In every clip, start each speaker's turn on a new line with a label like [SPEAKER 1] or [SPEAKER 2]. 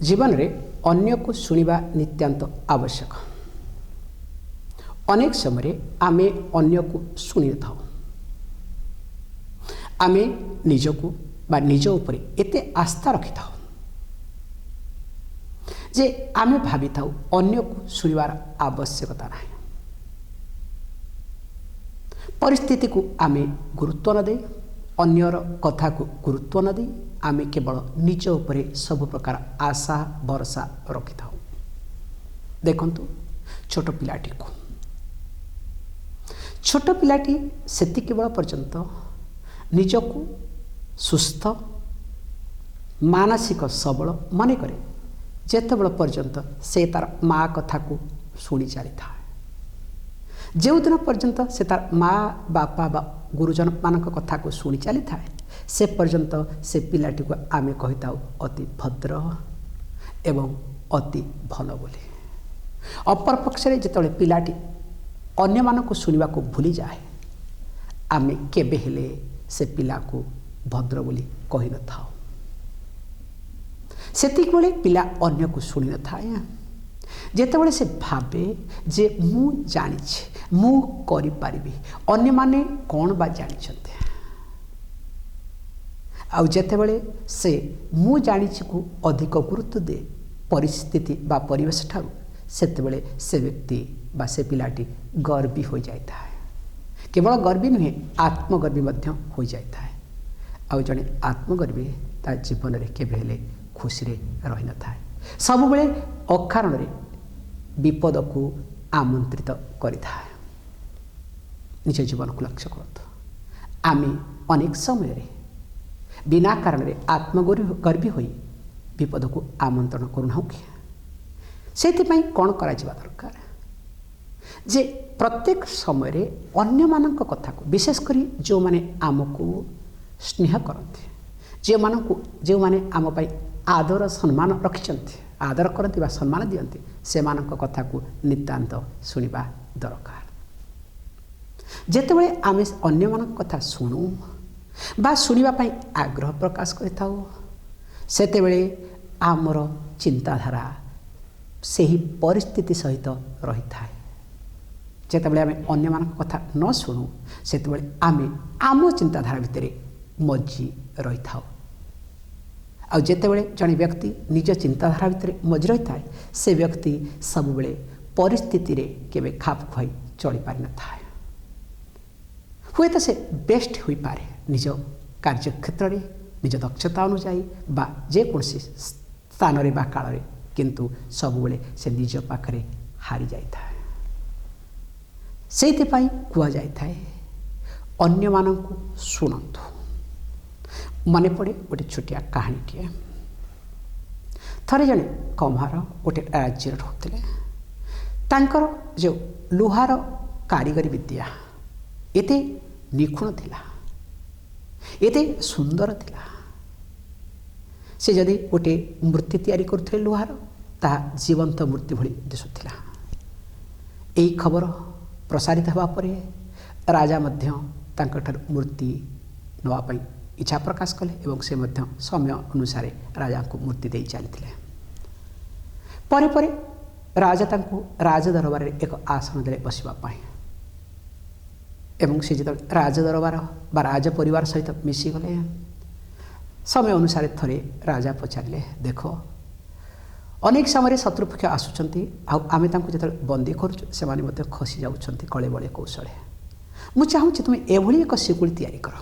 [SPEAKER 1] ଜୀବନରେ ଅନ୍ୟକୁ ଶୁଣିବା ନିତ୍ୟାନ୍ତ ଆବଶ୍ୟକ। ଅନେକ ସମୟରେ ଆମେ ଅନ୍ୟକୁ ଶୁଣିନଥାଉ। ଆମେ ନିଜକୁ ବା ନିଜ ଉପରେ ଏତେ ଆସ୍ଥା ରଖିଥାଉ ଯେ ଆମେ ଭାବିଥାଉ ଅନ୍ୟକୁ ଶୁଣିବାର ଆବଶ୍ୟକତା ନାହିଁ। ପରିସ୍ଥିତିକୁ ଆମେ ଗୁରୁତ୍ୱ ନ ଦେଇ, ଅନ୍ୟର କଥାକୁ ଗୁରୁତ୍ୱ ନ ଦେଇ ଆମେ କେବଳ ନିଜ ଉପରେ ସବୁ ପ୍ରକାର ଆଶା ଭରସା ରଖିଥାଉ। ଦେଖନ୍ତୁ ଛୋଟ ପିଲାଟିକୁ, ଛୋଟ ପିଲାଟି ସେତିକି ବେଳ ପର୍ଯ୍ୟନ୍ତ ନିଜକୁ ସୁସ୍ଥ, ମାନସିକ ସବଳ ମନେ କରେ ଯେତେବେଳ ପର୍ଯ୍ୟନ୍ତ ସେ ତାର ମା କଥାକୁ ଶୁଣି ଚାଲିଥାଏ। ଯେଉଁଦିନ ପର୍ଯ୍ୟନ୍ତ ସେ ତାର ମା ବାପା ବା ଗୁରୁଜନମାନଙ୍କ କଥାକୁ ଶୁଣି ଚାଲିଥାଏ, ସେ ପର୍ଯ୍ୟନ୍ତ ସେ ପିଲାଟିକୁ ଆମେ କହିଥାଉ ଅତି ଭଦ୍ର ଏବଂ ଅତି ଭଲ ବୋଲି। ଅପରପକ୍ଷରେ ଯେତେବେଳେ ପିଲାଟି ଅନ୍ୟମାନଙ୍କୁ ଶୁଣିବାକୁ ଭୁଲିଯାଏ, ଆମେ କେବେ ହେଲେ ସେ ପିଲାକୁ ଭଦ୍ର ବୋଲି କହିନଥାଉ। ସେତିକିବେଳେ ପିଲା ଅନ୍ୟକୁ ଶୁଣିନଥାଏ। ଯେତେବେଳେ ସେ ଭାବେ ଯେ ମୁଁ ଜାଣିଛି, ମୁଁ କରିପାରିବି, ଅନ୍ୟମାନେ କ'ଣ ବା ଜାଣିଛନ୍ତି। ଆଉ ଯେତେବେଳେ ସେ ମୁଁ ଜାଣିଛିକୁ ଅଧିକ ଗୁରୁତ୍ୱ ଦିଏ ପରିସ୍ଥିତି ବା ପରିବେଶ ଠାରୁ, ସେତେବେଳେ ସେ ବ୍ୟକ୍ତି ବା ସେ ପିଲାଟି ଗର୍ବୀ ହୋଇଯାଇଥାଏ। କେବଳ ଗର୍ବୀ ନୁହେଁ, ଆତ୍ମଗର୍ବୀ ମଧ୍ୟ ହୋଇଯାଇଥାଏ। ଆଉ ଜଣେ ଆତ୍ମଗର୍ବୀ ତା ଜୀବନରେ କେବେ ହେଲେ ଖୁସିରେ ରହିନଥାଏ, ସବୁବେଳେ ଅକାରଣରେ ବିପଦକୁ ଆମନ୍ତ୍ରିତ କରିଥାଏ। ନିଜ ଜୀବନକୁ ଲକ୍ଷ୍ୟ କରନ୍ତୁ, ଆମେ ଅନେକ ସମୟରେ ବିନା କାରଣରେ ଆତ୍ମଗର୍ବୀ ହୋଇ ବିପଦକୁ ଆମନ୍ତ୍ରଣ କରୁନାହୁଁ କି? ସେଥିପାଇଁ କ'ଣ କରାଯିବା ଦରକାର ଯେ ପ୍ରତ୍ୟେକ ସମୟରେ ଅନ୍ୟମାନଙ୍କ କଥାକୁ, ବିଶେଷ କରି ଯେଉଁମାନେ ଆମକୁ ସ୍ନେହ କରନ୍ତି, ଯେଉଁମାନେ ଆମ ପାଇଁ ଆଦର ସମ୍ମାନ ରଖିଛନ୍ତି, ଆଦର କରନ୍ତି ବା ସମ୍ମାନ ଦିଅନ୍ତି, ସେମାନଙ୍କ କଥାକୁ ନିତାନ୍ତ ଶୁଣିବା ଦରକାର। ଯେତେବେଳେ ଆମେ ଅନ୍ୟମାନଙ୍କ କଥା ଶୁଣୁ ବା ଶୁଣିବା ପାଇଁ ଆଗ୍ରହ ପ୍ରକାଶ କରିଥାଉ, ସେତେବେଳେ ଆମର ଚିନ୍ତାଧାରା ସେହି ପରିସ୍ଥିତି ସହିତ ରହିଥାଏ। ଯେତେବେଳେ ଆମେ ଅନ୍ୟମାନଙ୍କ କଥା ନ ଶୁଣୁ, ସେତେବେଳେ ଆମେ ଆମ ଚିନ୍ତାଧାରା ଭିତରେ ମଜି ରହିଥାଉ। ଆଉ ଯେତେବେଳେ ଜଣେ ବ୍ୟକ୍ତି ନିଜ ଚିନ୍ତାଧାରା ଭିତରେ ମଜି ରହିଥାଏ, ସେ ବ୍ୟକ୍ତି ସବୁବେଳେ ପରିସ୍ଥିତିରେ କେବେ ଖାପ ଖୁଆଇ ଚଳିପାରିନଥାଏ। ହୁଏତ ସେ ବେଷ୍ଟ ହୋଇପାରେ ନିଜ କାର୍ଯ୍ୟକ୍ଷେତ୍ରରେ, ନିଜ ଦକ୍ଷତା ଅନୁଯାୟୀ ବା ଯେକୌଣସି ସ୍ଥାନରେ ବା କାଳରେ, କିନ୍ତୁ ସବୁବେଳେ ସେ ନିଜ ପାଖରେ ହାରି ଯାଇଥାଏ। ସେଇଥିପାଇଁ କୁହାଯାଇଥାଏ ଅନ୍ୟମାନଙ୍କୁ ଶୁଣନ୍ତୁ। ମନେ ପଡ଼େ ଗୋଟେ ଛୋଟିଆ କାହାଣୀଟିଏ। ଥରେ ଜଣେ କମ୍ଭାର ଗୋଟେ ରାଜ୍ୟରେ ରହୁଥିଲେ। ତାଙ୍କର ଯେଉଁ ଲୁହାର କାରିଗରୀ ବିଦ୍ୟା ଏତେ ନିଖୁଣ ଥିଲା, ଏତେ ସୁନ୍ଦର ଥିଲା, ସେ ଯଦି ଗୋଟେ ମୂର୍ତ୍ତି ତିଆରି କରୁଥିଲେ ଲୁହାର, ତାହା ଜୀବନ୍ତ ମୂର୍ତ୍ତି ଭଳି ଦିଶୁଥିଲା। ଏହି ଖବର ପ୍ରସାରିତ ହେବା ପରେ ରାଜା ମଧ୍ୟ ତାଙ୍କଠାରୁ ମୂର୍ତ୍ତି ନେବା ପାଇଁ ଇଚ୍ଛା ପ୍ରକାଶ କଲେ ଏବଂ ସେ ମଧ୍ୟ ସମୟ ଅନୁସାରେ ରାଜାଙ୍କୁ ମୂର୍ତ୍ତି ଦେଇ ଚାଲିଥିଲେ। ପରେ ପରେ ରାଜା ତାଙ୍କୁ ରାଜ ଦରବାରରେ ଏକ ଆସନ ଦେଲେ ବସିବା ପାଇଁ ଏବଂ ସେ ଯେତେବେଳେ ରାଜ ଦରବାର ବା ରାଜ ପରିବାର ସହିତ ମିଶିଗଲେ, ସମୟ ଅନୁସାରେ ଥରେ ରାଜା ପଚାରିଲେ, ଦେଖ ଅନେକ ସମୟରେ ଶତ୍ରୁପକ୍ଷ ଆସୁଛନ୍ତି ଆଉ ଆମେ ତାଙ୍କୁ ଯେତେବେଳେ ବନ୍ଦୀ କରୁଛୁ, ସେମାନେ ମଧ୍ୟ ଖସି ଯାଉଛନ୍ତି କଳେ ବଳେ କୌଶଳେ। ମୁଁ ଚାହୁଁଛି ତୁମେ ଏଭଳି ଏକ ଶିକୁଳି ତିଆରି କର,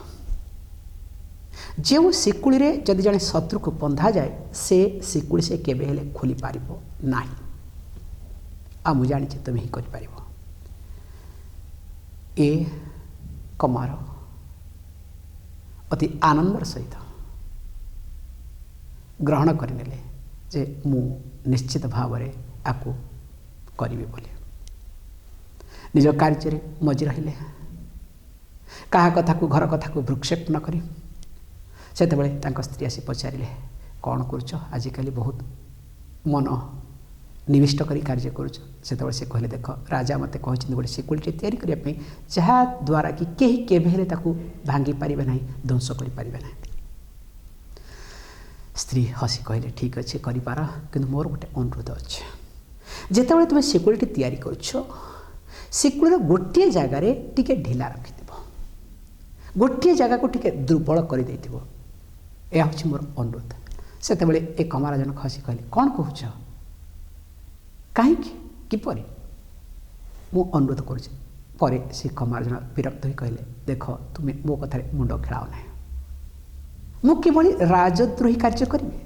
[SPEAKER 1] ଯେଉଁ ଶିକୁଳିରେ ଯଦି ଜଣେ ଶତ୍ରୁକୁ ବନ୍ଧାଯାଏ, ସେ ଶିକୁଳି ସେ କେବେ ହେଲେ ଖୋଲିପାରିବ ନାହିଁ। ଆଉ ମୁଁ ଜାଣିଛି ତୁମେ ହିଁ କରିପାରିବ। ଏ କମାର ଅତି ଆନନ୍ଦର ସହିତ ଗ୍ରହଣ କରିନେଲେ ଯେ ମୁଁ ନିଶ୍ଚିତ ଭାବରେ ଆକୁ କରିବି ବୋଲି। ନିଜ କାର୍ଯ୍ୟରେ ମଜି ରହିଲେ, କାହା କଥାକୁ ଘର କଥାକୁ ଭ୍ରୂକ୍ଷେପ ନ କରି। ସେତେବେଳେ ତାଙ୍କ ସ୍ତ୍ରୀ ଆସି ପଚାରିଲେ, କ'ଣ କରୁଛ ଆଜିକାଲି, ବହୁତ ମନ ନିବିଷ୍ଟ କରି କାର୍ଯ୍ୟ କରୁଛ? ସେତେବେଳେ ସେ କହିଲେ, ଦେଖ ରାଜା ମୋତେ କହିଛନ୍ତି ଗୋଟେ ଶିକୁଳିଟେ ତିଆରି କରିବା ପାଇଁ, ଯାହାଦ୍ୱାରା କି କେହି କେବେ ହେଲେ ତାକୁ ଭାଙ୍ଗି ପାରିବେ ନାହିଁ, ଧ୍ୱଂସ କରିପାରିବେ ନାହିଁ। ସ୍ତ୍ରୀ ସ୍ତ୍ରୀ ହସି କହିଲେ, ଠିକ୍ ଅଛି, କରିପାର, କିନ୍ତୁ ମୋର ଗୋଟେ ଅନୁରୋଧ ଅଛି। ଯେତେବେଳେ ତୁମେ ଶିକୁଳିଟି ତିଆରି କରୁଛ, ଶିକୁଳିର ଗୋଟିଏ ଜାଗାରେ ଟିକେ ଢିଲା ରଖିଥିବ, ଗୋଟିଏ ଜାଗାକୁ ଟିକେ ଦୁର୍ବଳ କରିଦେଇଥିବ। ଏହା ହେଉଛି ମୋର ଅନୁରୋଧ। ସେତେବେଳେ ଏ କମାର ଜଣକ ହସି କହିଲେ, କ'ଣ କହୁଛ, କାହିଁକି, କିପରି? ମୁଁ ଅନୁରୋଧ କରୁଛି। ପରେ ସେ କମାର ଜଣ ବିରକ୍ତ ହୋଇ କହିଲେ, ଦେଖ, ତୁମେ ମୋ କଥାରେ ମୁଣ୍ଡ ଖେଳାଅ ନାହିଁ, ମୁଁ କିଭଳି ରାଜଦ୍ରୋହୀ କାର୍ଯ୍ୟ କରିବି?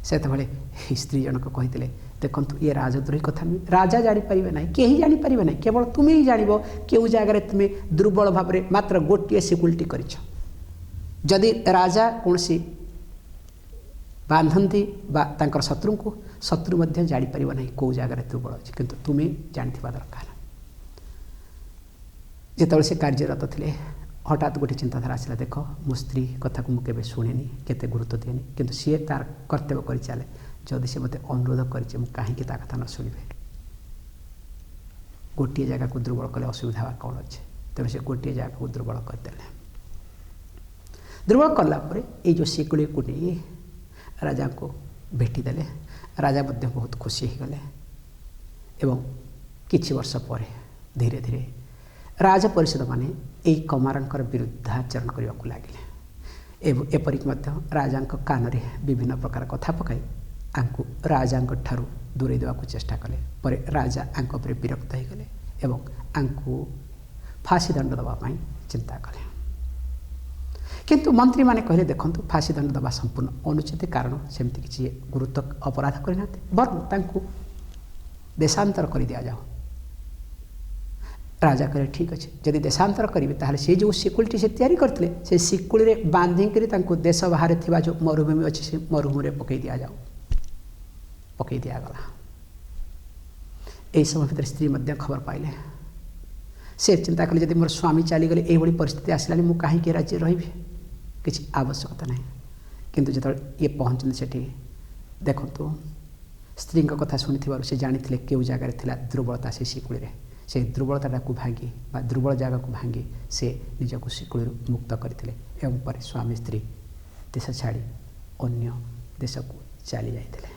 [SPEAKER 1] ସେତେବେଳେ ଏହି ସ୍ତ୍ରୀ ଜଣକ କହିଥିଲେ, ଦେଖନ୍ତୁ, ଇଏ ରାଜଦ୍ରୋହୀ କଥା ନୁହେଁ, ରାଜା ଜାଣିପାରିବେ ନାହିଁ, କେହି ଜାଣିପାରିବେ ନାହିଁ, କେବଳ ତୁମେ ହିଁ ଜାଣିବ କେଉଁ ଜାଗାରେ ତୁମେ ଦୁର୍ବଳ ଭାବରେ ମାତ୍ର ଗୋଟିଏ ଶିକୁଳିଟି କରିଛ। ଯଦି ରାଜା କୌଣସି ବାନ୍ଧନ୍ତି ବା ତାଙ୍କର ଶତ୍ରୁଙ୍କୁ, ଶତ୍ରୁ ମଧ୍ୟ ଜାଣିପାରିବ ନାହିଁ କେଉଁ ଜାଗାରେ ଦୁର୍ବଳ ଅଛି, କିନ୍ତୁ ତୁମେ ଜାଣିଥିବା ଦରକାର। ଯେତେବେଳେ ସେ କାର୍ଯ୍ୟରତ ଥିଲେ, ହଠାତ୍ ଗୋଟେ ଚିନ୍ତାଧାରା ଆସିଲା, ଦେଖ, ମୋ ସ୍ତ୍ରୀ କଥାକୁ ମୁଁ କେବେ ଶୁଣେନି, କେତେ ଗୁରୁତ୍ୱ ଦିଏନି, କିନ୍ତୁ ସିଏ ତାର କର୍ତ୍ତବ୍ୟ କରି ଚାଲେ। ଯଦି ସେ ମୋତେ ଅନୁରୋଧ କରିଛି, ମୁଁ କାହିଁକି ତା କଥା ନ ଶୁଣିବି? ଗୋଟିଏ ଜାଗାକୁ ଦୁର୍ବଳ କଲେ ଅସୁବିଧା ହେବା କ'ଣ ଅଛି? ତେଣୁ ସେ ଗୋଟିଏ ଜାଗାକୁ ଦୁର୍ବଳ କରିଦେଲେ। ଦୁର୍ବଳ କଲା ପରେ ଏଇ ଯେଉଁ ଶିକୁଳିକୁ ନେଇ ରାଜାଙ୍କୁ ଭେଟିଦେଲେ। ରାଜା ମଧ୍ୟ ବହୁତ ଖୁସି ହେଇଗଲେ ଏବଂ କିଛି ବର୍ଷ ପରେ ଧୀରେ ଧୀରେ ରାଜ ପରିଷଦମାନେ ଏଇ କମାରଙ୍କର ବିରୁଦ୍ଧାଚରଣ କରିବାକୁ ଲାଗିଲେ। ଏପରିକି ମଧ୍ୟ ରାଜାଙ୍କ କାନରେ ବିଭିନ୍ନ ପ୍ରକାର କଥା ପକାଇ ଆଙ୍କୁ ରାଜାଙ୍କ ଠାରୁ ଦୂରେଇ ଦେବାକୁ ଚେଷ୍ଟା କଲେ। ପରେ ରାଜା ଆଙ୍କ ଉପରେ ବିରକ୍ତ ହୋଇଗଲେ ଏବଂ ଆଙ୍କୁ ଫାଶୀ ଦଣ୍ଡ ଦେବା ପାଇଁ ଚିନ୍ତା କଲେ। କିନ୍ତୁ ମନ୍ତ୍ରୀମାନେ କହିଲେ, ଦେଖନ୍ତୁ, ଫାଶୀ ଦଣ୍ଡ ଦେବା ସମ୍ପୂର୍ଣ୍ଣ ଅନୁଚିତ, କାରଣ ସେମିତି କିଛି ଗୁରୁତ୍ୱ ଅପରାଧ କରିନାହାନ୍ତି, ବରଂ ତାଙ୍କୁ ଦେଶାନ୍ତର କରିଦିଆଯାଉ। ରାଜା କହିଲେ, ଠିକ୍ ଅଛି, ଯଦି ଦେଶାନ୍ତର କରିବେ, ତାହେଲେ ସେ ଯେଉଁ ଶିକୁଳିଟି ସେ ତିଆରି କରିଥିଲେ, ସେ ଶିକୁଳିରେ ବାନ୍ଧିକରି ତାଙ୍କୁ ଦେଶ ବାହାରେ ଥିବା ଯେଉଁ ମରୁଭୂମି ଅଛି, ସେ ମରୁଭୂମିରେ ପକାଇ ଦିଆଯାଉ। ପକାଇ ଦିଆଗଲା। ଏହି ସମୟ ଭିତରେ ସ୍ତ୍ରୀ ମଧ୍ୟ ଖବର ପାଇଲେ। ସେ ଚିନ୍ତା କଲେ, ଯଦି ମୋର ସ୍ୱାମୀ ଚାଲିଗଲେ, ଏଇଭଳି ପରିସ୍ଥିତି ଆସିଲାଣି, ମୁଁ କାହିଁକି ରାଜ୍ୟରେ ରହିବି? କିଛି ଆବଶ୍ୟକତା ନାହିଁ। କିନ୍ତୁ ଯେତେବେଳେ ଇଏ ପହଞ୍ଚିଲେ ସେଠି, ଦେଖନ୍ତୁ, ସ୍ତ୍ରୀଙ୍କ କଥା ଶୁଣିଥିବାରୁ ସେ ଜାଣିଥିଲେ କେଉଁ ଜାଗାରେ ଥିଲା ଦୁର୍ବଳତା ସେ ଶିକୁଳିରେ। ସେ ଦୁର୍ବଳତାଟାକୁ ଭାଙ୍ଗି ବା ଦୁର୍ବଳ ଜାଗାକୁ ଭାଙ୍ଗି ସେ ନିଜକୁ ଶିକୁଳିରୁ ମୁକ୍ତ କରିଥିଲେ ଏବଂ ପରେ ସ୍ୱାମୀ ସ୍ତ୍ରୀ ଦେଶ ଛାଡ଼ି ଅନ୍ୟ ଦେଶକୁ ଚାଲି ଯାଇଥିଲେ।